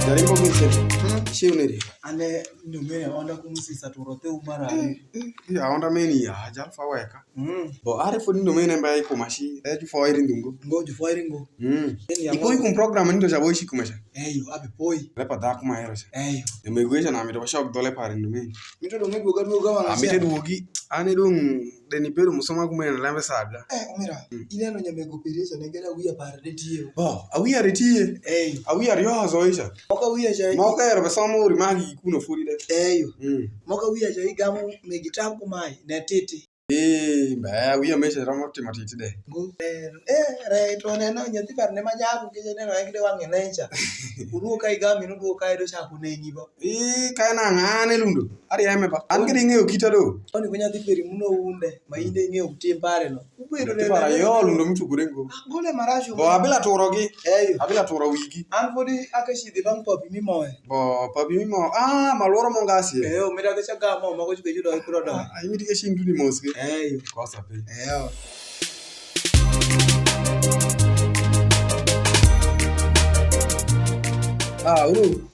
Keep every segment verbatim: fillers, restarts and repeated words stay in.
Arimbo gin se. Hmm? Ishiu nedi? Ane nyumene onda kumusisa turote umara. Eh, eh, ya onda meni ya, jal fa weka. Mm. Bo are fodi nyumene mba i kuma shi, eh, ju fa iri ndungo. Ngo ju fa iri ngo. Mm. Eni ya. Ipoi kum program ni to jabo ishi kuma sha. Eyo, abi poi. Lepa da kuma ero sha. Eyo. Nyumego isha na mi to shok dole pare nyumene. Mi to donge duoga duoga wang'. Amite duogi. Ane dong' de nibedo musoma kumene lembe saga. Eh, omera, mm, ineno nyamego peri cha ne gera wiya par de tiyo. Bo, awiya de tiye. Ei. Awiya ryo azo icha. Moka wiya cha. Moka ero be somo uri magi kuno furi de. Eyo. Mm. Moka wiya cha igamo megi tam kumai ne titi. Eh, mbe, awiya meche romo timo titi de. Ngo, eh, eh, re, to neno nyathi par ne ma jabu ke neno en de wang'e lencha. Uruo ka igami no duo ka edo cha kunengi bo. Eh, ka en ang'ane lundo. Arieme ba. An kede ing'eyo kita do. Oni ko nyathi peri muno unde, ma in de ing'eyo tim pare no. Ubedo ne. Para yo lundo mi tugure ngo. Gole maracho. Bo abila turo gi. Eyo. Abila turo wigi. An fodi aka shidi bang' papi mi moye. Bo papi mi mo. Ah, malworo mo ngasi. Eyo, mira ke chaga mo ma ko chuke judo ikuro do. Ah, imi dike shin tudi mos ke. Eyo. Kosa pe. Eyo. Ah, uru.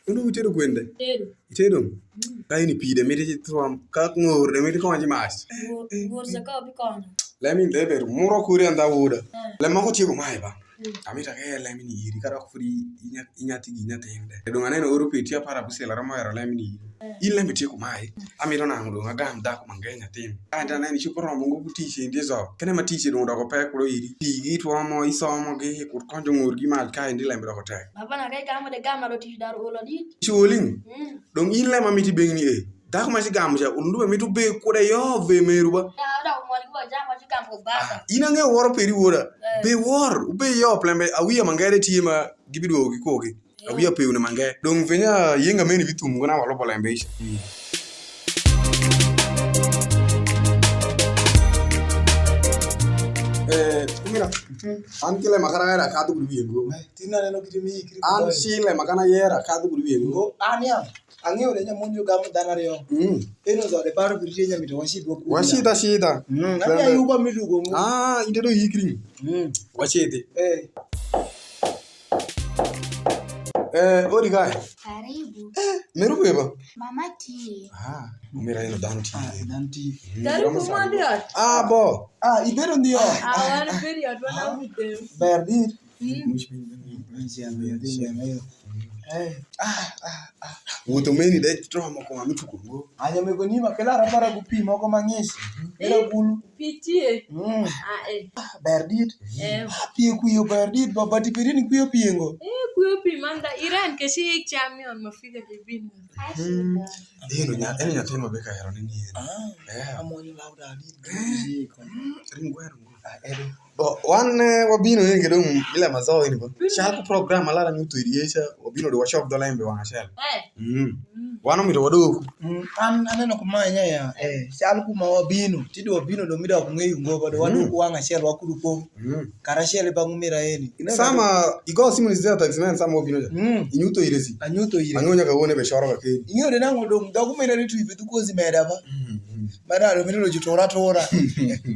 Uru utedo gwende. Tedo. Itedo? Mm. Ka in ipide, miti twam, ka ng'or de miti konji mac. Ng'or, ng'or se ka obi konyo. Lemi ndhe ber, muro kuri andha wuda. Eh. Lem moko tieko mae ba. Mm. Amita ke lemi ni iri, kata ok fudi inya-, inyathi gi nyathinde. E dong' aneno oro peti apar abusel aromo ero lemi ni iri. Eh. In lemi tieko mae, amito nang'o dong' agam dhako mange nyathini. Ka enta neni cupo romo ngo ku tic endi zo. Kene ma tic dong' doko pek kulo iri. Pi gi twomo, isomo gi, kud konjo ng'or gi mac ka endi lembe doko tek. Baba na kai gamo de gamo do tic dar ulo dit. Culing. Mm. Dong' in lema miti beng'ni e. Dhako ma ci gamo ca, ulundu be mito be kude yo be meru ba. Ya, da mo ni ko jam ma ci gamo ko baba. Ah, in ang'eyo woro peri woda. Eh. Be wor, ube yo plembe, awiya mangere tye ma gibidwogo gi kogi. Eh. Awiya pewne mange. Dong' venya yenga meni bithum ngona walo bolembe ica. Mm. Eh, kumira, an kile makana era kadhu kudu yengo. Tina neno kiti mi kiri. An sile makana yera kadhu kudu yengo. Ania. Ang'eyo ne nyamonjo gamo dhano ariyo. Mm. Eno zode paro piri tie nyamito washidwa kuda. Washida shida. Mm. Ati ayuba midugo ngo. Ah, inde do yikri. Mm. Washidi. Eh. Eh, odi kae. Karibu. Eh, meru beba. Mama tie. Ah, umira ino dan tie. Ah, dan tie. Mm. Karibu mandi ot. Ah, bo. Ah, ibedo ndio. Ah, wan ibedo ot wana utem. Ber dir. Mm. Wuto meni de tro mo ko mami tuko ngo. Anya me goni ma kela ra para ku pi moko mang'ich. Era gulu. Pi tie. Mm. Ah, eh. Ah, ber dit. Eh. Ah, pi kuyo ber dit, ba bati piri ni kuyo pi ngo. Eh, kuyo pi manda iran ke shi ik chamion ma fika ke bin. Mm. Eno nya, eno nyathi ma be ka hero ni ni. Ah. Eh. Amo ni lauda dit. Ringo ero. Ah, ero. Bo, wan, eh, wabino ni gidong' bila mazo ini bo. Chal ku program alara ni utwiri yecha, wabino do wachok dho lembe wang' achiel. Eh. Mm. Mm. Wan omito wadok. Mm, an aneno kumae nya ya, eh, chal kuma wabino, tinde wabino do mida ok ng'eyo ngo, do wadok wang' achiel wakudu po. Mm. Kara achiel bang' mira eni. Sama igo simu ni zero taxi man sama wabino ja. Mm. Inyuto ire si. Anyuto ire. Ang'eyo nyaka wone be choro ka keni. Ing'eyo de nang'o dong' dog mene ni tu ibe tu kozi meda ba. Mm, mm. Madalo mene lo jutora tora.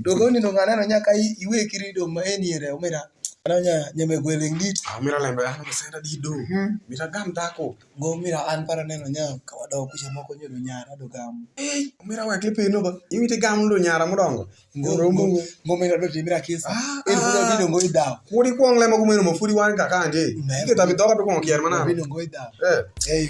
Dog oni dong' aneno nyaka i-, iwekiri dong' ma eni ire omera. Ano nya, nya me gwele ngit. Ah, mira lembe, ah, lembe senda di do. Mhm. Mira gam dhako. Ngo mira an para neno nya, ka wadok kucha moko nyodo nyara do gam. Eh, mira wek le peno ba. Iwiti gam do nyara mudongo. Ngo, ngo, ngo, ngo mira do timira kisa. Ah, eh, ah. Ngo ngo idao. Kudi kwong lema kumeno ma fudi wan ka kanje. Ike tabi dhoga to kwong kier manano. Bino ngo idao. Eh. Eh.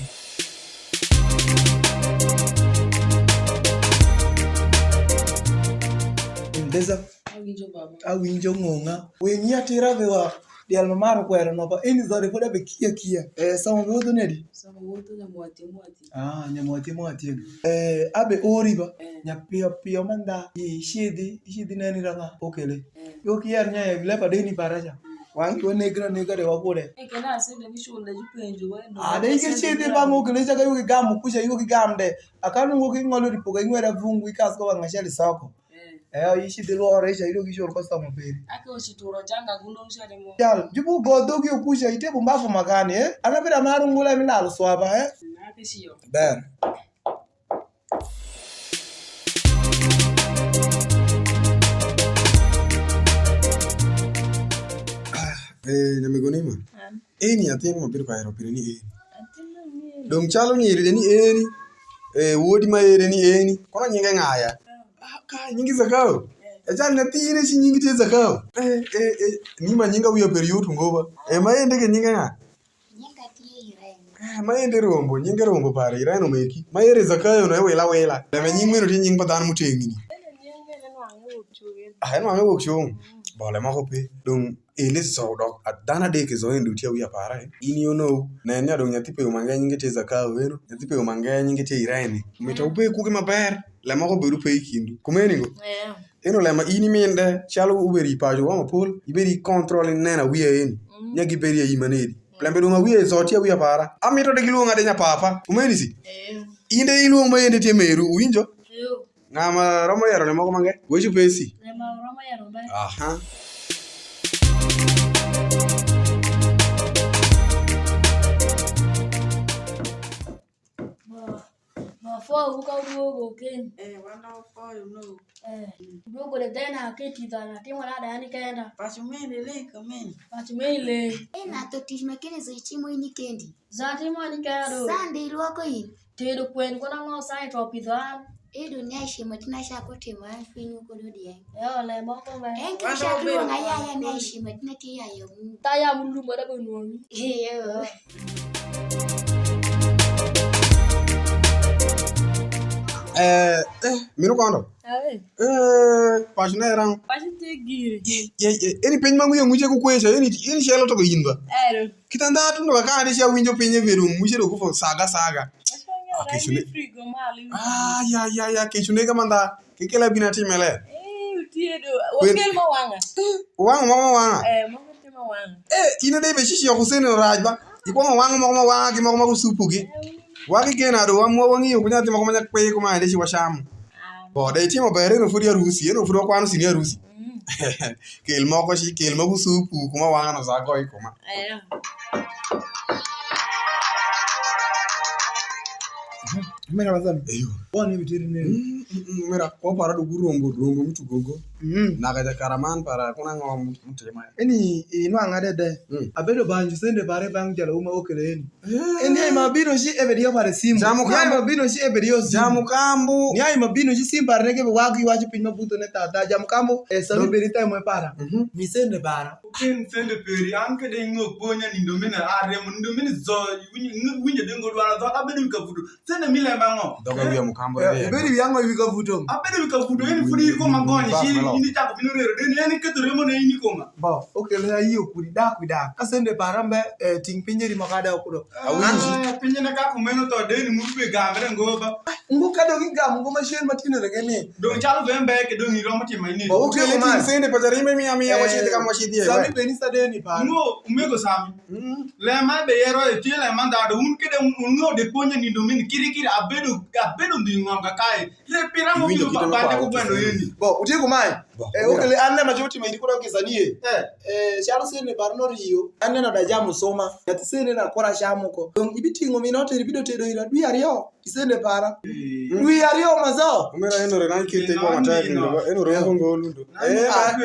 Mbeza. Awinjo baba. Awinjo ng'ong'a. Weny atira be wa diel ma maro kwero no ba. Eni zode pod abe kia kia. Eh, somo be wodho nedi? Somo wodho nyamwati mwati. Ah, nyamwati mwati. Eh, abe ori ba. Eh. Nya piyo piyo manda. I shidi, i shidi neni ranga okele. Eh. Yo kier nya e lepa deni paracha. Mm. Wangi wa negra negra de wakude. Eh, kena asende ni shule jupenjo wa. Ah, de ike shidi ba ng'okele cha ka yo ki gam kucha yo ki gam de. Akanu ng'oki ng'olo ripoka ing'wera vungu ikas ko wang' achiel isoko. Eh. Eh, ishi dhi lworo, ishi ayudo ki cur customer peri. Ake oshi turo changa gundo ushari mo. Jal, jubu godho gi okucha, ite bu mbafu magani, eh? Ana bira maru ngula mi lalo swaba, eh? Ake shiyo. Ber. Ah, eh, nyamigo nima. An. Eh, ni atin mo biro ka ero pire ni eh. Dong calu nyiri de ni eni, eh, wodi ma ere ni eni, kono nyinge ng'a ya? Ah, ka nyingi Zakau. E jal nyathine ci nyingi tye Zakau. Eh, eh, eh, ni ma nyinga wiya per yot ngo ba. Eh, ma ende ke nyinge ng'a? Nyinga tye Irene. Eh, ma ende rombo, nyinge rombo pare, Irene omeki. Ma ere Zakayo no ewila wila. Leme nying meno tye nying pa dhanu muteng'ni. Ene nying mene nwang'e wok cung. Ah, enwang'e wok cung. Bole moko pe. Dong ende so dok a-, dhanu adek ezo endo tye awi apara, eh. In yo no, nen nya dong nyathi pe yo mange nyinge tye Zakayo weno, nyathi pe yo mange nyinge tye Irene. Mita wubed kugi maber, lem moko bedo pe i kindwu. Kumeni ngo? Eh. Eno lema in imin de, calo ubedo i paco wa ma pol, ibedo i control, ineno awiya eni. Mm. Nya gibedo i ayi manedi. Lembe dong awiya i zot, tye awiya para. Amito de gilwonga de nya papa. Kumeni si? Eh. In de ilwong ma in de tye meru, uwinjo? Yo. Ng'a ma romo yero ni moko mange? Wecu pesi. Ng'a ma romo yero ba? Aha. Ba, ba fo wu ka wuduogo ken. Eh, wan dong foyo no. Eh, duogo de dhena ke titho na timo na dani kenda. Paco mene le kamene. Paco mene le. Eh, na to tic ma kene zo itimo ini kendi. Za timo ni kenda do. Sande ilwoko in. Tedo kwen kuna ngo sai to pidho an. Edo ni aishimo tina sha ko timo an finyu ko do dieng. Yo le moko me. En ke sha kilo nga ya ya ni aishimo tina ti ya yo mu. Ta ya mu lu mara bo nuomi. Yo. Eh, eh, mino kondo. Awe. Eh, pac ne rang. Pac te giri. Ye, ye, ye. Eni piny ma ng'uye ng'uce ku kweca, eni, eni celo to ko yin ba. Ero. Kita ndha tundo ka kani cia winjo piny e vedo ng'uce do ku fo saga saga. Ah, kecu ne. Ah, ya, ya, ya, kecu ne ka mandha. Kikela bina time le. Eh, utie do. Kwen- Wakel ma wanga. Wanga moko ma wanga. Eh, moko te ma wanga. Eh, ine de be sisi yok usene raj ba. Ikwongo wanga moko ma wanga gi moko ma kusupu gi. Wagi gena do wa mo wangi ku nyathi moko ma nyak pe kuma ende ci wachamo. Ah. Bo de itimo ber, eno fodi arusi, eno fodi wakwano sini arusi. Mm. Kel moko ci, kel ma kusupu kuma wanga no sa goi kuma. Eh. Mera mazam. Eyo. Wan ni bitiri ne. Mm, mm, mm, mera ko para do gurombo, rombo mitugogo. Mm. Naka ja karaman para kuna ngom mutema. Eni inwanga de de. Mm. Abedo banjo sende bare bang jalo uma okele eni. Eh. Eni ai ma bino ci ebe dio bare simu. Jamu kambu. Ni ai ma bino ci ebe dio simu. Jamu kambu. Ni ai ma bino ci sim bare ne ke be wagi wacho piny ma buto ne tata. Jamu kambu, eh, sami beri tai mo para. Mhm. Mi sende bara. Ken sende peri, an kede ing'o ponya nindo mine aremo, nindo mine zo, winj-, winje de ngo dwaro dhoga, abedo wi kavuto. Sende mi lemba ng'o? Dhoga wiya mukamba. Eh, de. Ibedo wi ang'o wi kavuto? Abedo wi kavuto, en fudi ko magony, shi ini chako bino rero, den en ketho remo ne ini koma. Bo, okele ya iyo kudi, dak wi dak. Ka sende bara mbe, eh, ting pinje di makada okudo. Awinji. Ah, pinje na ka kumeno to, den muru be gambre ngo ba. Ngo ka dong igamo ngo macen ma tinde rege ni. Dong calo be mbe ke dong iromo timo ini. Bo, okele ting sende pa jarime mi amiya, eh, wacidi ka mwacidi, sami eh, beni sa deni pa. Ngo, umego sami. Mm. Lema be yero e tie lema ndado, un kede un, un ngo de ponye nindo mini kiri kiri, abedo, abedo ndhi ng'om ka kae. Re pira mo bino bande ko gweno yeni. Bo, utieko mae? Bo, eh, okele an lema joti ma ini kuda kisanie. Eh. Eh, calo sene bar no riyo. An neno da jamu soma. Ati sene na kora chamu ko. Dong ibitingo mi note bido tedo ira dwi ariyo. Isende para. Eh. Dwi ariyo mazao. Omera enore na ikete kwa matari ndo, enore rombo ngo lundo. Eh, ah,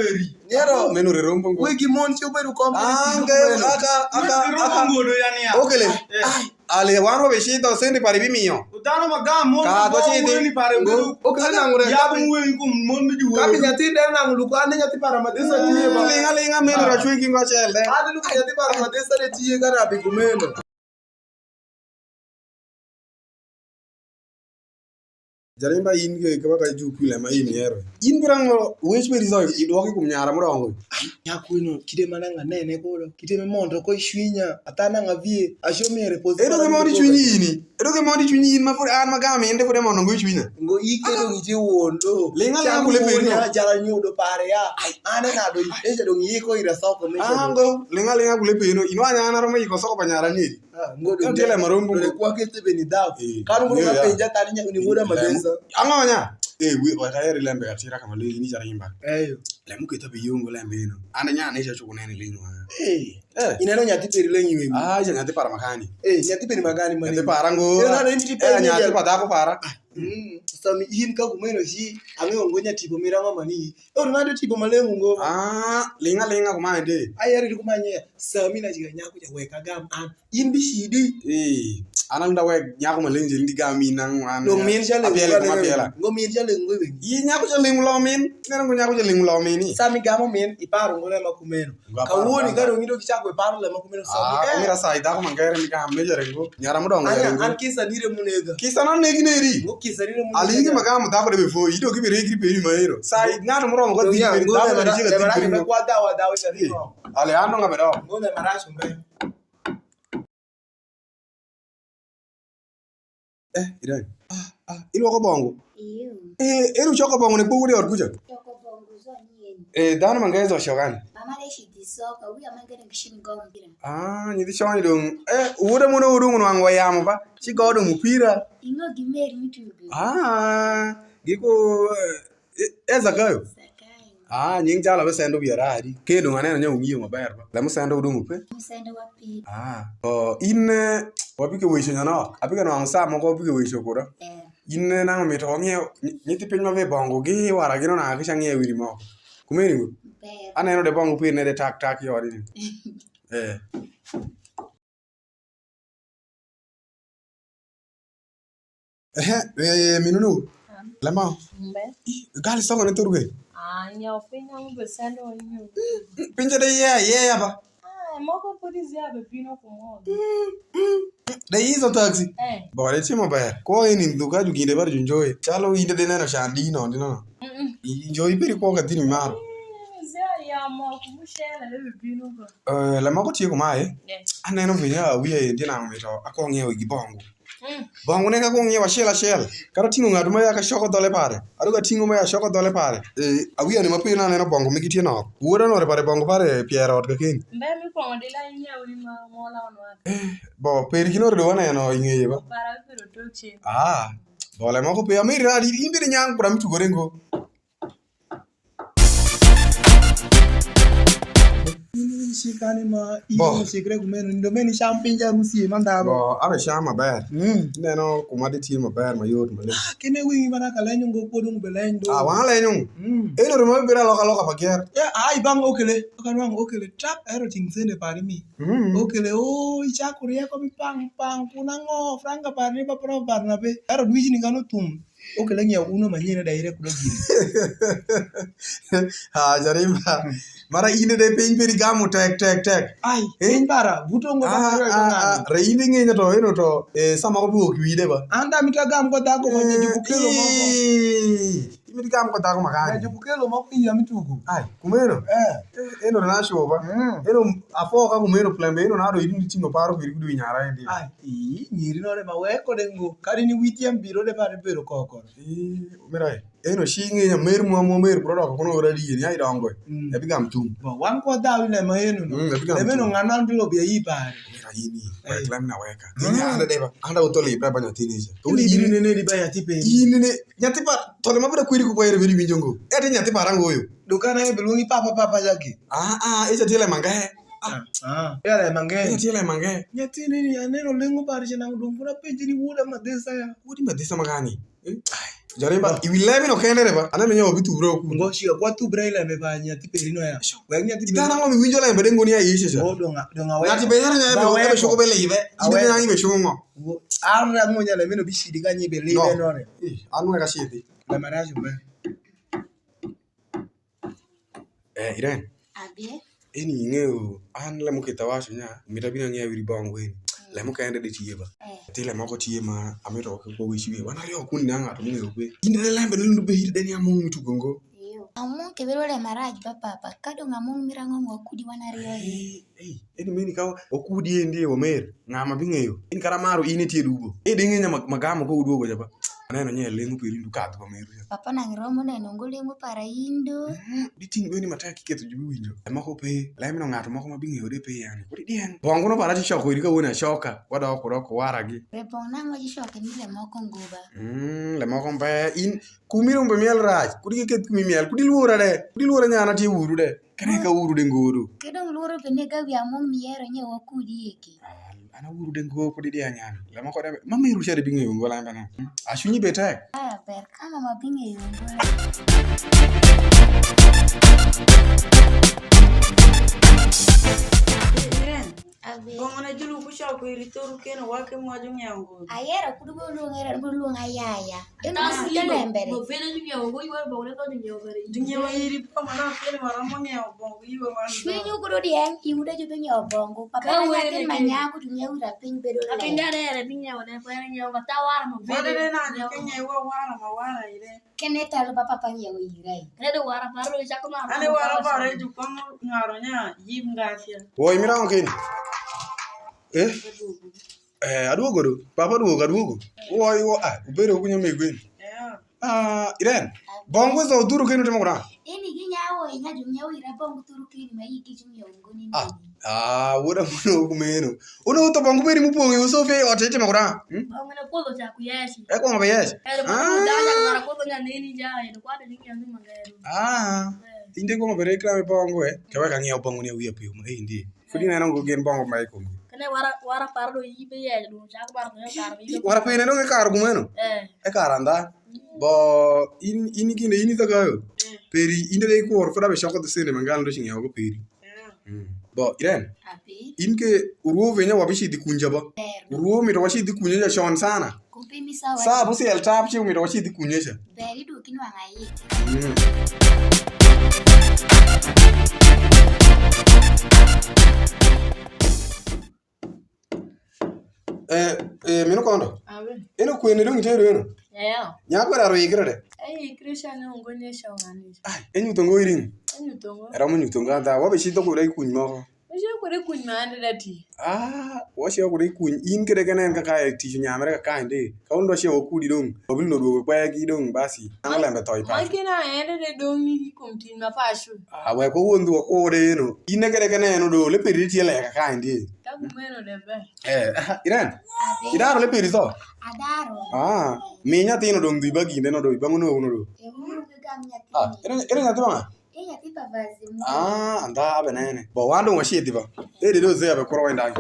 niero. Menore rombo ngo. Wegi mon ci obedo kom. Ah, nge, aka, aka, aka. Okele. Eh. Ai, ale wan wabe cidho sende pare bimiyo. Dhano ma gamo. Ka to cidhi. Okele na ngure. Ya mu wen ko mon mi juwe. Kapi nyathi de na ngulu kwa ne nyathi para matesa tiye ba. Linga, linga, menore chwe kingo chel de. Adu nyathi para matesa de tiye kana bi kumeno. Jarimba in ke kaba ka ju kwila ma in yero. In birango wech be rizo idwoki kum nyara murongo. Nyakwino kide mana nga nene kodo. Kide me mondo ko shwinya. Atana nga vie. Asho mi repose. Edo ke mondi chwinyi ini. Edo ke mondi chwinyi in ma fure an magami ende fure mondo ngui chwinya. Ngo ike do ngiti wondo. Linga linga kule peri. Jala nyudo pare ya. Ane na do eja do ngiko ira soko me. Ango linga linga kule peri. Inwa nyana romo iko soko pa nyara niri. Ah, ngo do. Tele marombo. Dole kwa ke tebe ni daw. Eh, kanu mo ka penja tani nya ni woda madensa. Ang'o nya? Eh, wi wa ka eri lembe atira kama lili ni jarimba. Eyo. Le mu keta bi yungo lembe ino. Ana nya ne cha chuko nene lino. Eh. Eh. Ineno nyathi peri lenyi wewe. Ah, ja nyathi para makani. Eh, nyathi peri magani mani. Nyathi para ngo. Eh, na ni ti peri nyathi para dako para. Mm. Sami in ka kumeno ci ang'eyo ngo nya tipo mira ng'oma ni. Ero ng'ato tipo maleng' ngo. Ah, linga linga kumane de. Ayeri kumanye. Sami na jiga nyako ja weka gam an. In bi cidi. Eh, an ang' da wek nyako maleng' jeli ndi gam in ang' an. Dong min cha leng' apiele kuma apiela. Ngo min cha leng' ngo. Yi nyako cha leng' lo min. Neno ngo nyako cha leng' lo min. Sami gamo min iparo ngo na ma kumeno. Kawuono ka dong idok ichako iparo lema kumeno somo. Ah, kumira sa idhako mangere ni ka meja rengo. Nyara mudongo ya rengo. An kisa dire munega. Kisa na negi neri. Ngo kisa dire munega. Alingi magam dhako de befo ido ki bere ki beri maero. Sa ng'ato muromo ko dhi beri dhako de chega dhi beri. Kwa dawa dawa cha ni. Ale ando ngabe dawa. Ngo na maracho mbe. Eh, Irene. Ah, ah, ilwoko bongo. Iyo. Eh, ero choko bongo ne kpo wudi ot kucha. Choko bongo zo nyen. Eh, dhano mang'eny zo chokani. Mama de shi di soka, wi ama ngene ngishin go mpira. Ah, nyi di choni dong. Eh, wuda muno udung nwang wayamo ba. Chi go dong mpira. Ingo gi meri mitugo. Ah, giko eh, E, e Zakayo? Zakayo. Ah, nying jala be sendo wi aradi. Kendo ng'ane na nyawu ng'iyo maber ba. Lemo sendo udung upe? Sendo wa pi. Ah, oh, in eh, wapike wecho nyano. Apike nwang'o saa moko wapike wecho kuda. Eh. In eh, nang'o mito wang'iew ny- nyithi piny ma be bongo gi wara gino nang'o kicha ng'iew wiri moko. Kumeni go? Ber. Aneno de bongo pir ne de tak tak yori. Eh. Ehe, eh, minunu. Lema. Mbe. Gali songo ne turge. Ah, nyau piny ang' be sendo inyo. Pinje de ye ye ya ba. Ah, moko pudi zia be bino kumo. De hizo taxi. Eh. Bore timo ber. Ko ini nduka juginde bar junjoy. Chalo inde de neno chandi no ndino. Mm. Injoy piri ko ka dini maro. Zia ya mo kumushela le bino ko. Eh, lema ko tieko mae. Yes. Aneno vinya wiya endi na mito akong'eyo gi bongo. Mm. Bongo ne ka kung'iewo achiel achiel. Kata ting'o ng'atu ma ya ka coko dhole pare. Ado ka ting'o ma ya coko dhole pare. Eh, awia ni ma piny aneno bongo migi tye nok. Wuod anore pare bongo pare pier ot kakeni. Mbe mi kwongo dila inyiewo ni ma mola onwa. Eh, bo peri kinore do waneno ing'eye ba. Para biro toche. Ah, bole moko pe amiri radi in biri nyang kura mitugore ngo. Shikani ma Bo. Iyo shikre kumeno ndo meni cham piny ja Rusi ma ndabo. Bo, abe cham maber. Mm. Ineno kuma di tye maber mayot maleng'. Ah, kene wingi mana ka lenyo ngo podong be leny do. Ah, wang' lenyo. Mm. Eno remo bibira loka loka pa ger. Ya, ai bang' okele, okan wang' okele trap ero ting sende pari mi. Mm. Okele o ichako rieko mi pang pang kuna ngo franga pari ni pa pro bar na be. Ero dwiji ni kano thum. Okele ng'iewo uno manyien da ire kudo gini. Ha, jarimba. Mara inde de piny peri gamo tek tek tek. Ai, eh? Piny para buto ngo ah, ba ah, ah, re inde ng'enya to eno to eh, sama ko buok wide ba. Anda mita gam ko dako ba nyajubu kelo moko. Imiti gam ko dako makani. Nyajubu kelo moko iya mitugo. Ai, kumeno. Eh. Eh, eno na shoba. Mm. Eno afo ka kumeno plembe eno na do idin tingo paro kiri kudu nyara indi. Ai. Ii, nyiri nore ma weko de ngo. Kadi ni witi en biro de pare bero koko. Ii, mira e. Eno shi ng'e nya mer mwa mo mer bro doko kuno ora di ni ai dongo. Mm. E bigam tum. Bo wan ko dawi le ma eno no. Mm, e bigam tum. Le meno ng'ano an bilo bia yi pare. Mira ini. Eh. Kwa klam na weka. Ni anda de ba. Anda utoli pra banya tini je. Ni biri ne ne di banya ti pe. Ini ne nyati pa tole ma bira kwiri ku boyere biri winjo ngo. Ete nyati pa rango yo. Dukana e bilungi papa papa jaki. Ah ah, ese tile mange. Ah, ah. Yale mange. Ese tile mange. Nyathini ni aneno lengo pare che nang' dong' kuna penje ni wuda madhisa ya. Wodi madhisa magani? Eh? Jarimba, iwi lemi no kende re ba? Ana menyo obi tubro ku. Ngo shi kwa tubra ile me ba nyathi perino ya. Wek nyathi. Itana ngo mi winjo lembe de ngoni ya yeshe cha. Ngo donga donga we. Ngati be yara nya be shoko be lebe. Ibe na ibe shoko ngo. Amra mo nyale meno bishidi ka nyi be lebe no re. Eh, anu ka shidi. Le marajo be. Eh, Irene. Abie. Eni ing'eyo an le mukitha wacho nya mita bino ang'eya wiri bongo weni. Le mukende de tiye ba. Eh. Ti le moko tiye ma amito ko ko wichi wi. Wana yo kun na ng'ato mung'eyo kwe. Inde le lembe lulu be hiri deni among mitugo ngo. Iyo. Among ke biro le maraj ba papa. Ka dong among mirango ngo kudi wana riyo. Eh, eh, eni meni ka okudi endi omer. Ng'a ma bing'eyo? In kara maru in itie dubo. Eh, ding'e nya magamo ko uduogo jaba. Aneno nye lengo peri ndu kadhu pa meru. Papa nang' romo neno ngo lengo para indo. Mm, di ting' dweni matek kiketho ju biwinjo. E moko pe, lem no ng'ato moko ma bing'eyo de pe yani. Kodi dieng. Bongo no para ti choko iri ka woni achoka. Wadoko doko waragi. Be bong' nang' waji choke ni le moko ngo ba. Mm, le moko mbe in kumi rumbe miel rac. Kodi kiketh kumi miel. Kodi luora de. Kodi luora nyana ti wuru de. Kane ka wuru de ngodo. Ke dong' luoro bende ka wi among' miyero nye wakudi eki. Ah, An awuru de ngo, podi dieng' yani. Lama kode, ma meru cade bing'eyo ngo lembe na. A cwinyi be tek. Ah, ber ka mama bing'eyo ngo. Iren. Abi. Bongo na julu ku choko iri toru keno wa ke mwa jung'iewo ngo. Ayero kudu go luong era, go luong ayaya. Eno mo sita lembere. Mo vene jung'iewo ngo, iwa bongo ne to jung'iewo bere. Jung'iewo iri bongo na keno wa romo ng'iewo bongo iwa wa. Cwinyu kudu dieng', iwu de jubing'iewo bongo. Papa na nyathi ma nyako jung'iewo ira piny bedo. Apenja ne era bing'iewo ne, ko era ng'iewo ma ta wara mo vene. Wara ne na jung'iewo wara ma wara ire. Kene talo ba papa ng'iewo ira. Kene de wara paro do chako ma. Ane wara paro e jukwang' ng'aro nya yim ngasia. Woi mirango kini. Eh? Eh, aduogo do. Papa duogo, aduogo. Woi wo, ah, ubere ku nyo me gwen. Yeah. Ah, Iren. Bongo so duru kenu timo kuna. Ini gi nyawo inya ju nyawo ira bongo turu kini ma yiki ju nyawo ngoni. Ah, ah, woda muno kumeno. Uno to bongo beri mu pongi uso fe ote timo kuna. Hmm? Bongo na kodo cha ku yeshi. E ko be yeshi. Ah. Danya mara kodo nya nini ja, ndo kwa de ni nyandu mangero. Ah. Inde ko be rekla me bongo e. Ke wa ka ng'iewo bongo ni wiya piyo. Eh, indi. Fudi neno ngo gin bongo ma ikum. Kane wara, wara paro do yibe ye, do chako paro do karo yibe. Wara pene no ke karo kumeno. Eh. E karo andha. Mm. Bo in, in kinde in itha kayo. Mm. Peri inde de ikwor fada be choko de sene mangal ndo ching'iewo go peri. Mm. Mm. Bo Iren. Abi. In ke urwo venya wabichi dhi kunja ba. Ber. Urwo mito wachi dhi kunja ja chon sana. Kumpimi sawa. Saa busiel tap ci umito wacidhi kunye ca. Ber iduki nwang' aye. Mm. Eh, eh, mino kondo. Awe. Eno kwene dong itedo eno. Yaya. Nyako daro ikre de. Ai, ikre cha ne ungo ne cha ngani. Ai, enyutho ngo iring. Enyutho ngo. Era mo nyutho ngo anda. Wabe chitho kuda ikuny moko. Wacio kude kuny ma ande dati. Ah, wacio kude kuny. In kede kene en kaka e tic nyamre kaka ende. Ka undo wacio kudi dong. Wabilo no duogo kwegi dong basi. Ang lembe toi pa. Makina ende de dong ni kum tin ma pasu. Ah, we ko wondu ko de no. In kede kene no do le peri tie le kaka ende. Ka kumeno de be. Eh, Iren. Idaro le peri so. Adaro. Ah, mi nyathino dong dhi baginde no do bangu no no do. E wuru ga nyathino. Ah, ere ere nyathi ma. Ella ti pa vazi mo. Ah, andha abe nene. Bo wando wa shidi ba. Ede do zia be kuro wenda.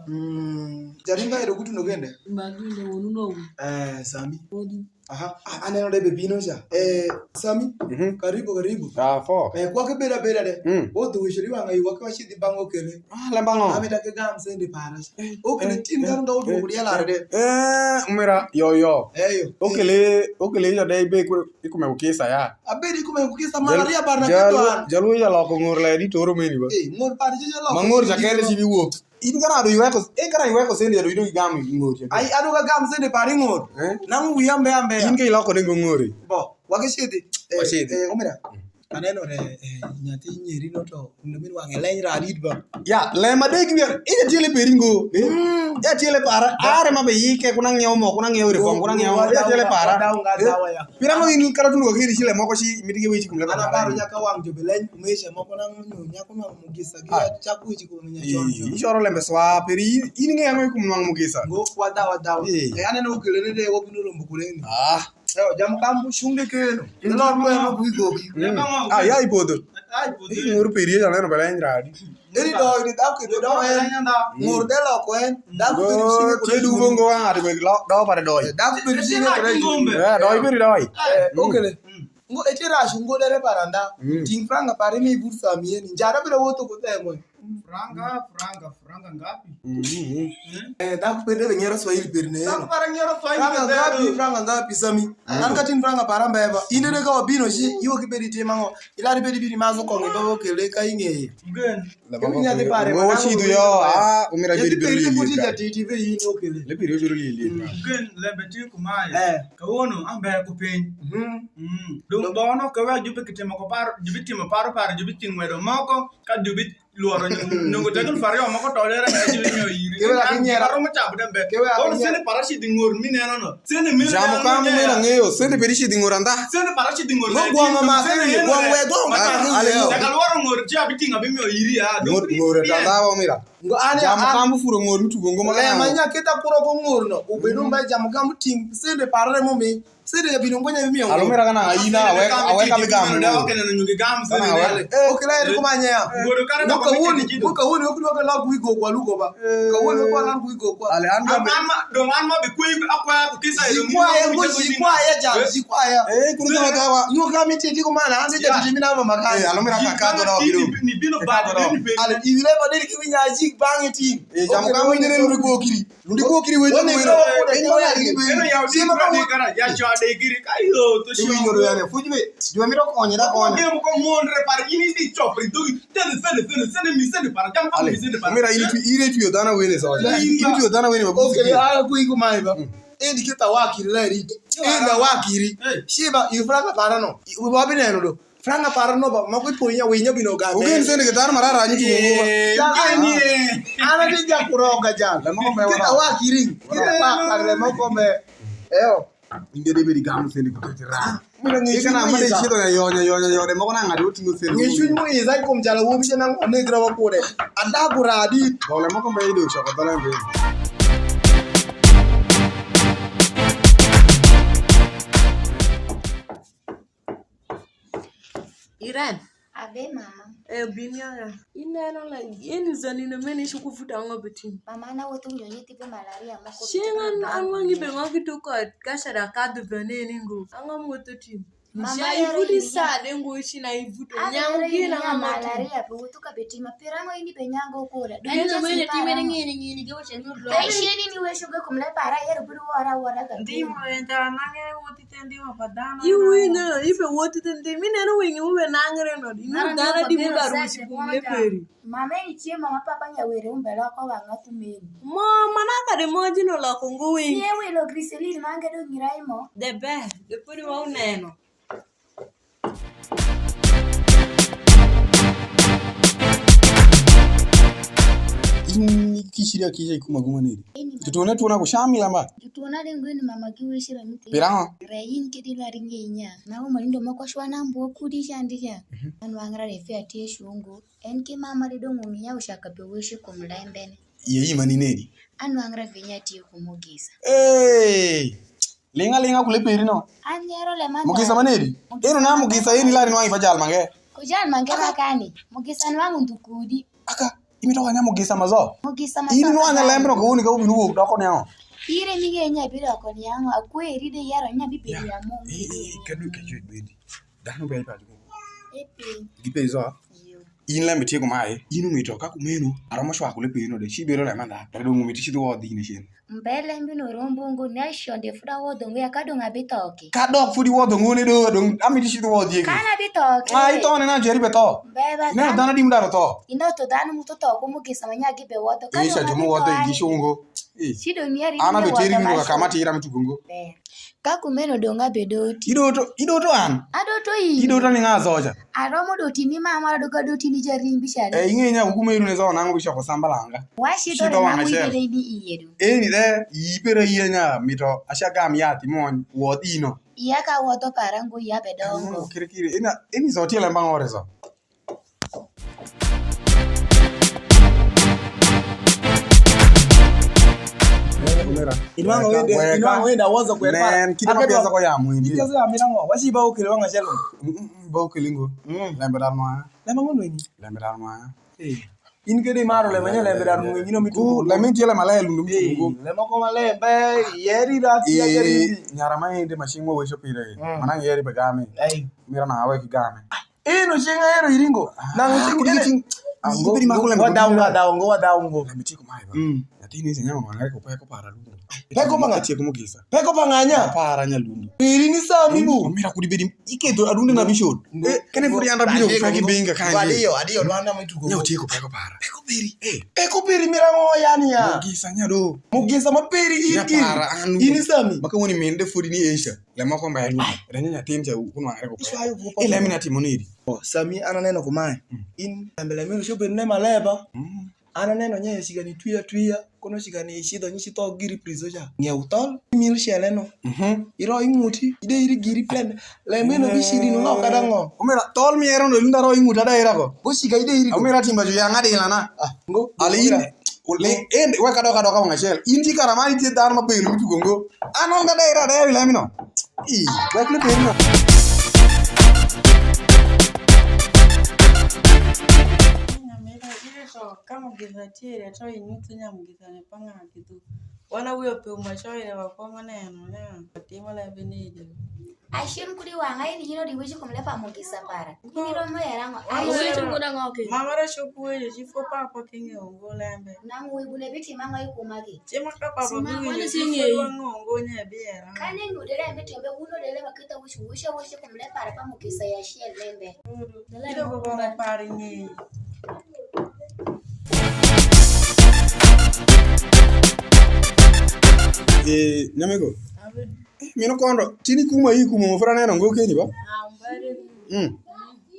Mm, jarimba edo kutuno kende. Mbaginde wonu no. Eh, Sami. Odi. Aha, a- aneno de bebino cha. Eh, Sami, mhm, karibu, karibu. Ah, fo. Eh, kwa ke beda beda de. Mm. Wo tu wicho di wanga yu wa ke wa shidi bango kele. Ah, le bango. Ami da ke gam sende para cha. Eh, okele eh, tin eh, kan ga udu eh, kudia la de. Eh, umira yo yo. Eh, yo. Okele, okele yo de be ku ikume ukisa ya. Abedi kume ukisa malaria bar na jalu, keto an. Jalu ya loko ngor le di toro meni ba. Eh, ngor par je loko. Ma ngor ja kere si bi wuok. In kana do iweko, in kana iweko sende do ido igam ng'oti. Ai, ado ka gam sende pari ng'ot. Eh? Nang' wiya mbe ambe. In ke iloko nengo ng'ori. Bo, wake shidi. Eh, washidi. Eh, omera. Aneno re, eh, nyathi nyeri no to, ndo min wang'e leny radit ba. Ya, lema de gi wer, ina tiele peri ngo. Eh? Mm. Ya tiele para, are ma be yike, kuna ng'iewo mo, kuna ng'iewo reform, kuna ng'iewo, ya tiele para. Pira no in kara tun wakiri chile moko chi, mitige wechi kum leba. Ana baro nyaka wang' jo be leny, umesha moko na nyo, nyako nwang'o mugisa gi ah, chak weche kuom nya chon chon. Ii, icoro lembe swa, peri in, in ing'eyo ang'o kum nwang'o mugisa? Ngo kwa dawa dawa. Ii. E aneno okele ne de wabino rombo kuleni. Ah. Yo, jam kam bu shunge keno. Ilo ko eno ku igoki. Mm. Ah, ya ipodho. Ai, podho. Ii, ng'ur peri ya neno bala en radi. Eri do, eri dak ke do en. Ng'ur de lo ko en. Dak peri shunge. Go, tie du bongo wa ng'ato be lo, do pare doi. Dak peri shunge. Eh, doi peri doi. Eh, okele. Mm. Ngo eti rash ngo dere paranda. Mm. Ting franga pare mi vur samie ni. Njara bila woto ko te mo. Franga, franga, franga ngapi? Mm, mm, mm. Eh, dak pende be ngero Swahili per ne. Dak pare ngero Swahili. Franga ngapi, franga ngapi sami. Mm. An ka tin franga para mbeba. Inde de ka wabino shi, iwo ki bedi tema ngo. Ilari bedi bidi mazo ko ngi dogo kele ka ing'eye. Gen. Lembe kemi nyathi pare. Wo chidu yo, ah, umira bedi bedi. Kuti ja T V yi no kele. Le bedi bedi. Gen lembe ti kumaye. Eh. Ka wono ambe ko piny. Mhm. Mm. Dong bono ka wa jubi kitimo ko par, jubi timo paro paro, jubi ting'wedo moko, ka jubi lworo nyungo tegel fario moko to lere ka jubi nyo yiri. Kewe akinyiera. Aro mo chabu dembe. Kewe akinyiera. Sene parashi di ngor mi neno no. Sene mi. Jamo kamu mi na ng'eyo, sene peri shi di ngor anda. Sene parashi di ngor. Ngo gwama ma sene gwama we gwama. Ale. Jakalworo ngor chi abi ting'a bi mio yiri ya. Ngor ngor ta dawa mira. Ngo ane. Jamo kamu furo ngor mi tugo ngoma. Lema nya keta kuro ko ngor no. Ubedo mba jamo kamu ting sende parre mo mi. Sede ya bino ngonya mi. Alomera kana aina, aweka, aweka mi gam. Kana aweka. Eh, okay, la eri kumanya ya. Ngodo kana. No, kawoni, kawoni, okudwa ka lok wi go kwa lugo ba. Kawoni kwa lok wi go kwa. Ale, an be. An ma, dong an ma be kwe akwaya ku kisa. Ji kwaya, ngo ji kwaya ja, ji kwaya. Eh, kuru ka ka wa. Yo ka mi ti ti kumana, an ja ti mi na ma makani. Eh, alomera ka ka do do. Ni bino ba, ni bino. Ale, iwile ba deri ki winya ji bangi ti. Eh, jam ka mo nyere nuri go kiri. Lundi go kiri wejo. Wene mwero. Eno ya, eno ya, eno ya, ya chwa de kiri. Ayo, to shi. Iwinjo ro yane. Fuji be, jwa miro konye da konye. Ko mo ko mon re par ini di chop ri dogi. Sende, sende, sende, sende mi, sende para, jam ko mi, sende para. Mira, iri tu, iri tu yo dana wene so. Iri tu yo dana wene. Okay, ah, ku iko mai ba. Endi kita wakiri leri. Enda wakiri. Shiba, yu franga para no. Wa bineno do. Franga para no ba, ma ku ipo inya, winya bino ga. Ugen sende ke dana marara ni tu ngo ba. Ana ti ja kuroga ja. Kita wakiri. Kita wakiri mo kombe. Eyo. Ingede bedi gamo sende ku tete ra. Mira ngi kana ma de chido ya yonya yonya yonya mo na ngadi otingo sende. Ngi chuny mo iza kum jala wo bi na ne gra wa kure. Ada kuradi. Dole mo kombe ido choko dole ngi. Irene. Abe mama. E bin yaya. Ineno la, eni zanino mene ico kuvuta ngo bitim. Mama na wotu nyo nyithi be malaria moko. Ceng an an wangi be ngo ki to kod ka shada kadho be ne ni ngo. Ango mo to tim. Mama ya ivuti sa de ngo ichi na ivuto. Nyangu ki na nga mo tim. Malaria be wotu ka be tim. Pira ngo ini be nyango kore. Eni no mene tim ene ngini ngini ge wacha nyo dlo. Ai sheni ni we shuga kumle para yero buru wara wara ka. Ndimo enda nange wotu. Iwinyo, ibe woti tete, mineno winyo mu benangre no, inyo dana di mi barusi kum leperi. Mama ni chiemo ma papa nya were umbe loko wanga kumeni. Mo mana kade mo jino loko ngo winyo. Ye wilo griselin mange do ngira imo. The best, the pudi wa uneno. In kichiri akicha ikuma guma nedi? Jutwona twona ku shami lamba. Jutwona de ngwini mama ki wishira miti. Pira ngo? Re yin kidi la ringe inya. Na uma lindo moko shwa na mbo kudi shandi ya. Anwangra de fe atie shungu. En ki mama de dong umi ya ushaka be wishi kum lembene. Ye ima ni nedi? Anwangra vinya tie kumugisa. Hey! Linga linga kule peri no. Anyero le man. Mugisa manedi? Eno na mugisa yeni lari nwang'i pa jal mange. Ku jal mange makani. Mugisa nwang'u ndukudi. Aka, imi to kanya mugisa mazo. Mugisa mazo. Ini nwang'e lembe no kawuni ka ubinu wuok doko ne o. Pire mi ge nya biro ko ni ango akweri de yaro nya bi biro ya mo. Eh, eh, kadu ke jwe bendi. Dano be pa. Epi. Gi pe izo. Yo. In lembe tieko mae, in umito ka kumeno, aromo cwako le pino de, ci bedo lema ndha, kare dong umito ci dhi wodhi in cen. Mbele mbino rombo ngo ni aishonde fuda wodho ngo ya ka dong abithoke. Ka dok fudi wodho ngo ne do, dong amito ci dhi wodhi ege. Kana bithoke. Ma ithone na jeri be tho. Mbeba. Ina dhana di mudaro tho. Ina to dhano muto tho ko mugisa ma nyagi be wodho. Ka dong abithoke. Isha jomo wodho igi shungo. Eh. Ci dong yari. Ana be teri mino ka kama tira mitugo ngo. Ber. Ka kumeno dong abedo oti. Idoto, idoto an? Adoto in. Idoto ni ng'a soja? Aromo doti ni mama, adoka doti ni jarimbi chali. Eh, ing'e nya kukume iru ne so nango bisho ko samba langa. Washi dore na wide de ni iye do. Eh, ni de, ipere iye nya mito, asha gam yath imony, wod ino. Iya ka wodho para ngo iya be dongo. Kiri kiri, ina, ini so tiele mbang ore so. Inwang'o wende, inwang'o wende awozo kwer para. Nen, kidi ma pesa ko yamo indi. Pesa yamo inang'o? Wachi ba okele wanga chelo. Ba okele ngo. Lembe dar ma. Lembe ngo ni. Lembe dar ma. Eh. In kede maro lembe nya lembe dar mo ngino mi tu. Lembe tiele malaya lundo mi tu. Lembe ko malembe yeri rat ya yeri. Nyara ma ende ma chingo wecho pire. Manang yeri be game. Mira na awe ki game. Eno ceng aero iringo. Nang ceng ene. Ango bedi mako lembe. Wadaw ngo, wadaw ngo, wadaw ngo. Lembe tieko mae ba. Nyathini se nyama mangare ko peko para lundo. Peko manga tieko mugisa. Peko panganya. Para nya lundo. Iri ni sami bu. Mira kudi bedi iketo adunde na bishon. Kene furi anda bino peki binga kanji. Adiyo, adiyo lwanda mitugo. Nyo tieko peko para. Peko beri. Eh. Peko beri mira ngo yani ya. Mugisa nya do. Mugisa ma beri iri. Para anu. Ini sami. Maka woni mende furi ni Asia. Lemo ko mbele. Renyo nyatin cha kunwang're ko. Iso ayo ko. Ile mina timo niri. Oh, sami an aneno kumae. In lembe lembe iluco bed ne maleba. An aneno nya cigani twi atwiya, kono cigani icidho nyi citho giri prizo cha. Ng'e uthol imil cele no. Iro ing'uti ide iri giri plende. Lembe no biciri no ng'o kata ng'o. Omera thol mi ero no ilunda ro ing'uti ada ira ko. Go ciga ide iri. Omera timba ju yang adila na. Ah, ngo. Ali in. Ni, en, wek adok adoka wang' acel. In ci kara ma nitie dhanu ma beno mi tugo ngo. An an ga dera dera wi lemi no. I, wek le beno. Nyamera, ire to ka mugisa tye, to inyutho nyamugisa ne pa ng'a ki dhu. Wan awio pe uma coyo ne wakwongo neno, ne watimo lembe ni. Acen kud i wang'a, in yino di weci kum leb pa mugisa para. In iromo yera ngo. Ai, weci kud ang'o ke? Mama ra copo weyo ci fo papa king'eyo ngo lembe. Nang' wegune bitima ngo i kuma gi. Cima ka papa biwinyo ci fo wang'o ngo nye biyera. Kane nyude lembe timbe uno de lema kita weci weci weci kum leb para pa mugisa ya ciel lembe. Ilo ko kora pari ng'eyo. Eh, nyamigo. Mino kondo, tini kuma i kuma mufra neno ngo keni ba? Mm.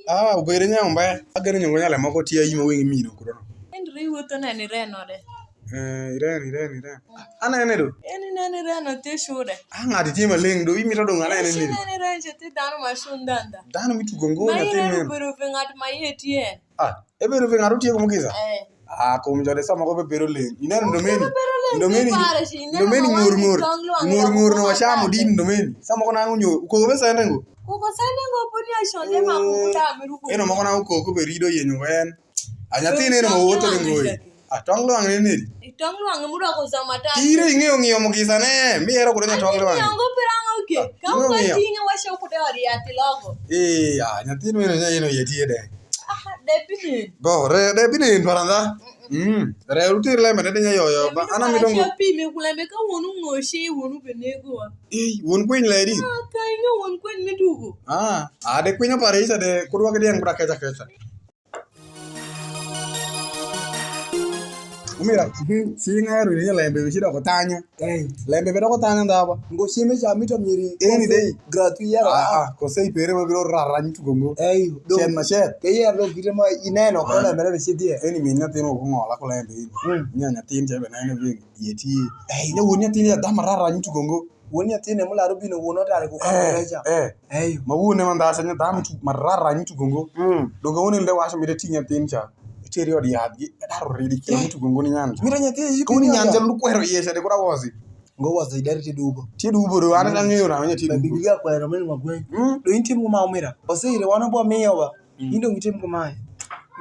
Ah, ubere nya umbe. Agere nyongo nyale moko tia yimo wengi mino kurono. Henry wuotho neni reno de. Eh, iren, iren, iren. Ana ene do. Eni neni reno te shude. Ah, ngati tima leng do, imi to dong ana ene ni. Neni reno je te dano ma shundanda. Dano mi tugo ngo na te neno. Bero fe ngat ma ye tien. Ah, ebero fe ng'ato tieko mugisa? Eh. Ah, kum jode sama ko bebero leng. Ineno ndomeni? Ndomeni, ndomeni ng'ur ng'ur. Ng'ur ng'ur no wachamo din ndomeni. Sama ko nango nyo, ko be sende ngo. Ko ko sende ngo poni a shonde ma ku ta mi ruko. Eno moko nango ko ko be rido yenyo wen. A nyathine eno ma wuotho ni ngoi. A tong lwang' ni neri? I tong lwang' mu doko zama ta. Ire ing'eyo ng'iyo mugisa ne, mi ero kudo nya tong lwang'. Ng'eyo ngo pira ngo ke. Ka ko tinge wa sho kudo ori ati logo. Eh, a nyathine eno nya eno yeti de. Ah, de pinin. Bo, re, de pinin paranda. Mm. Re rutir lembe ne de nya yoyo. Ba, ana mi dongo. Pi me kulembe ka wonu ng'oshi, wonu benego wa. Eh, won kwiny leri. Ah, ka inge won kwiny mi dugu. Ah, a de kwinyo pare isa de, kurwa ke dieng bra kecha kecha. Umira, mhm, si ng'ero ni lembe, si doko tanya. Eh. Lembe be doko tanya ndaba. Ngo si me cha mito miri. Eni dei. Gratu yero. Ah, ah, ko sei pere ma biro rara ni tugo ngo. Eh, do. Chen ma chen. Ke yero do gire ma ineno ko lembe be si die. Eni min nyathino ko ngola ko lembe. Mm. Nya nyathino che be nene bi yeti. Eh, ne wun nyathino ya dama rara ni tugo ngo. Won nyathine m'ular ubino won otare ku kamureca. Eh, eh. Eyo. Ma wone ma ndha sa nyatham tu marara ni tugo ngo. Mm. Donge wone le wacho mire ti nyathin cha. Iteri od yath gi edaro ridi kilo ni tugo ngo ni nyan. Mira nyathine yiko. Kuni nyan cha lu kwero iye cha de kura wosi. Ngo wosi dari ti dubo. Ti dubo do ana ng'eyo na nyathine. Biblia kwero meno magwe. Mm. Do intim kuma umira. Ose ire wana bo miyo ba. Mm. Indong itim kumae.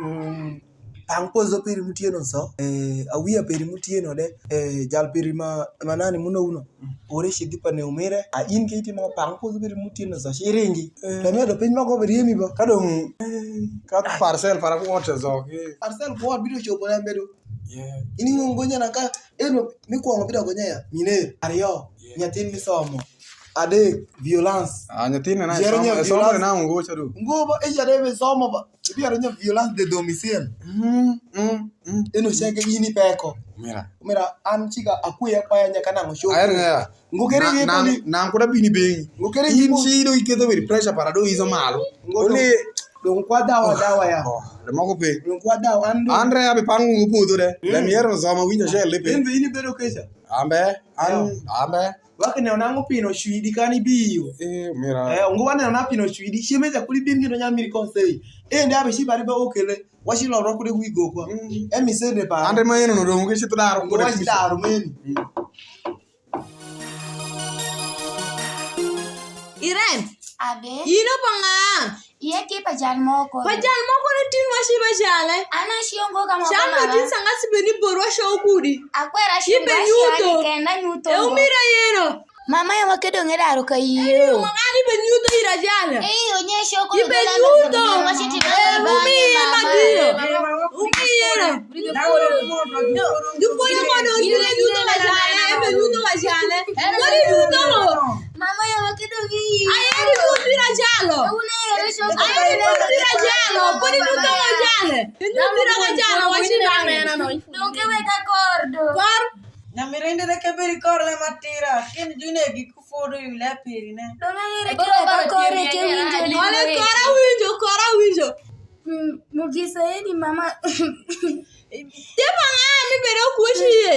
Mm. Pang pozo peri mutieno so. Eh, awia peri mutieno de. Eh, jal peri ma, ma nani muno uno. Mm. Ore shidi pa ne umire. A in ke itimo pang pozo peri mutieno so. Shiringi. Eh. Tame do piny mako beri yemi ba. Kadong, eh, ka parcel para ku ot so. Parcel ku ot bido chopo na mbedo. Yeah. Ini ngungo nyana ka, eno, mi kwongo bido go nyaya. Mine, ariyo. Yeah. Nyatin mi somo. Adek, violence. Ah, nyathine na jero somo, nya e somo violence na ngo cha du. Ngo ba e jare be somo ba. Bi aro nya violence de domicile. Mm, mm, mm. Eno shege ini peko. Mira. Mira, an chika akuya kwaya nya kana ngo show. Ayer nga. Ngo kere ye koni. Na, na kuda bini bengi. Ngo kere ye koni. In chi do iketo beri pressure para do izo malo. Ngo. Ole. Dong kwa dawa dawa ya. Oh, le moko pe. Dong kwa dawa an. Andre abi pangu ngo puodho de. Mm. Le miero somo winja shel le pe. In be ini bedo kecha. Ambe, an, ambe. Wak ne onango pino shwidi kani biyo. Eh, mira. Eh, ungu wane ona pino shwidi. Sheme ja kuli bin gino nyamiri konsei. Eh, nda be shi bari be okele. Washi lo ro kude wi go kwa. Mm. Eh, mi sende pa. Ande ma eno no dong ke shi daro kude. Washi daro meni. Mm. Irene. Abe. Ino pa nga. Iye tye pa jal moko. Pa jal moko ni tin wa ci ba jale. An acio ngo ka moko. Cam do tin sanga si beni bor wa show kudi. Akwera shi ba shi kenda nyuto. E umira yeno. Mama ya wakedo ng'e daro ka iyo. Mama ng'ani be nyuto ira jale. Eh, onye shoko. Ibe nyuto. Eh, umi ma diyo. Umi yeno. Jupuonjo mondo onyuto nyuto wa jale, ebe nyuto wa jale. Kodi nyuto. Mama ya wakedo gi. Ayeri tu pira jalo. Ayeri tu pira jalo. Podi tu pira jale. Tu pira ka jalo wachi bang'e. Donge weka kordo. Kor. Nyamirindi de keberi kor le matira. Kin june gi kufodo yu le pirine. Donge yere koro ba kore ke winjo ni. Ole kora winjo, kora winjo. Mm, Mugisa eni mama. Te pa ng'a mi bedo kuci ye?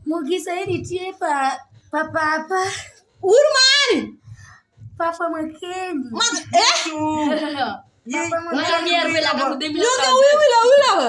Mugisa eni tye pa, pa papa. Ur mani? Papa Makeni. Ma, eh? Papa Makeni. Nyonge wi wila wila ba.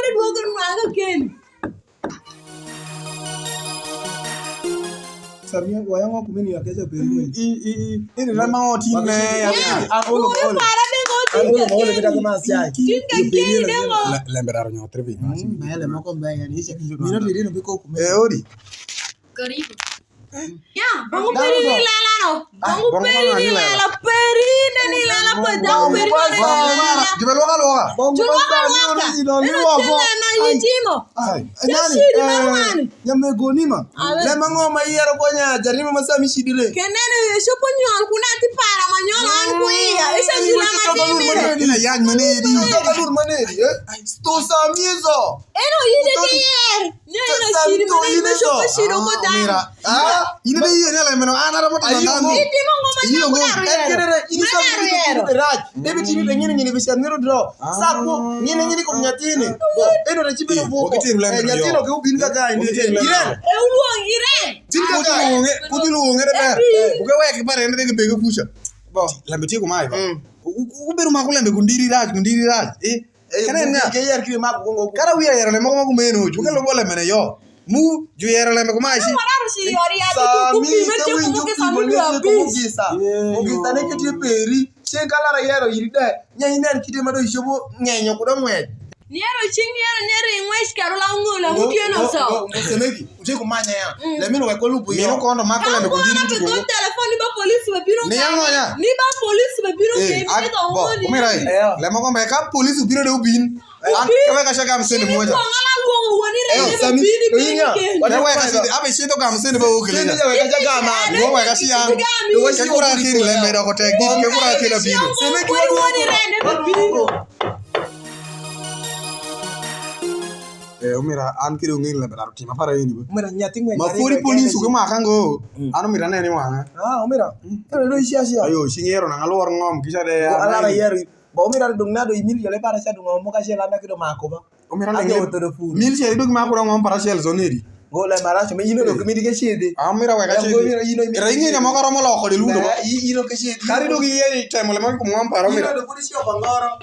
kore dwogo nwanga keni. Samia, waya ngo kumeni ya kecha pe. I, i, i, ini lama otime, ya, ya. Ah, olo, olo. Para de ngo. Ah, olo, olo, kita kuma siai. Tinga keni de ngo. Le-, lembe raro nyo, trevi. Mm, ma ele moko mbe, yani, isha. Mino tu idino biko kumeni. Eh, odi. Karibu. Ya, bongo peri ni lela no. Bongo peri ni lela, peri ne ni lela, pa dau peri ni lela. Jube lwaka lwaka. Jube lwaka lwaka. Eno tena na yijimo. Ai, ya nani? Shiri marwani. Nyame goni ma. Lema ngo ma iyero ko nya jarimo ma sami shidile. Kenene yo shopo nyol kuna ti para ma nyol an ku iya. Isha shila ma timi. Ina yany manedi. Kalur manedi, eh? Sto samizo. Eno yide ki yer. Nye ina shiri ma ina shopo shiro ko dau. Mira. Ah, ini de yie nyala meno, an aromo timo nang'o? Itimo ngo ma nyako na riero. Ini sa mini ko raj. David ini de ngini ngini bisa nero dro. Sa ko ngini ngini ko nyatine. Bo, eno de chibe no bo. Nyatino ke ubin ka ga ini. Iren. E uluong iren. Tin ka ga. Kudi luonge, kudi luonge de ber. Uke wek bare ne de bege kucha. Bo. Lambe tieko mai ba. Ubedo mako lambe kundiri raj, kundiri raj. Eh. Kara wiya yero lembe moko ma kumeno, jukelo bo lembe ne yo. Mu juyero lembe kumae ci. Sami te winjo pi ma ng'eco ku mugisa. Mugisa ne keti e peri. Ceng' ka lara yero iri de. Nya inen kite ma do icobo ng'enyo kudo ng'wec. Niyero cing' niyero niyero i ng'wec kero la ung'ola mutye no so. Ngo semeki. Utye kumanya ya. Lemino wek walubo yo. Mino kondo mako lembe ku ndiri kutuko. Telefon ni ba polisi be biro. Ni yango ya. Ni ba polisi be biro ke ni to woni. Umira. Lemo kombe ka polisi biro de ubin. An kaweka shaka hamsini moja. Ngala luongo woni re. Sami. Kaweka shaka hamsini ba ukele. Sami kaweka shaka hamsini. Kaweka shaka. Kekura kiri lembe doko tek. Kekura kiri bino. Sami kaweka woni re ne biro. Eh, umira an kiri ung'eyo lembe daro tima para yeni be. Umira nyathi ng'we. Ma fodi polis uke maka ngo. An umira nene wanga. Ah, umira. Kero do isi asia. Ayo, singero na ngalwar ngom kisha de. Ala na yeri. Ba umira dung na do imil jole para cha dung mo ka shela na kido mako ba. Umira na ng'eyo todo furu. Mil shela do mako ngom para shel zoneri. Ngo le mara chuma ino do kumi dige shidi. Amira weka shidi. Ira ing'e na moko romo loko de ludo. Ino ke shidi. Kari do gi yeri temo le mako ngom para umira. Ino do furu sio kongoro.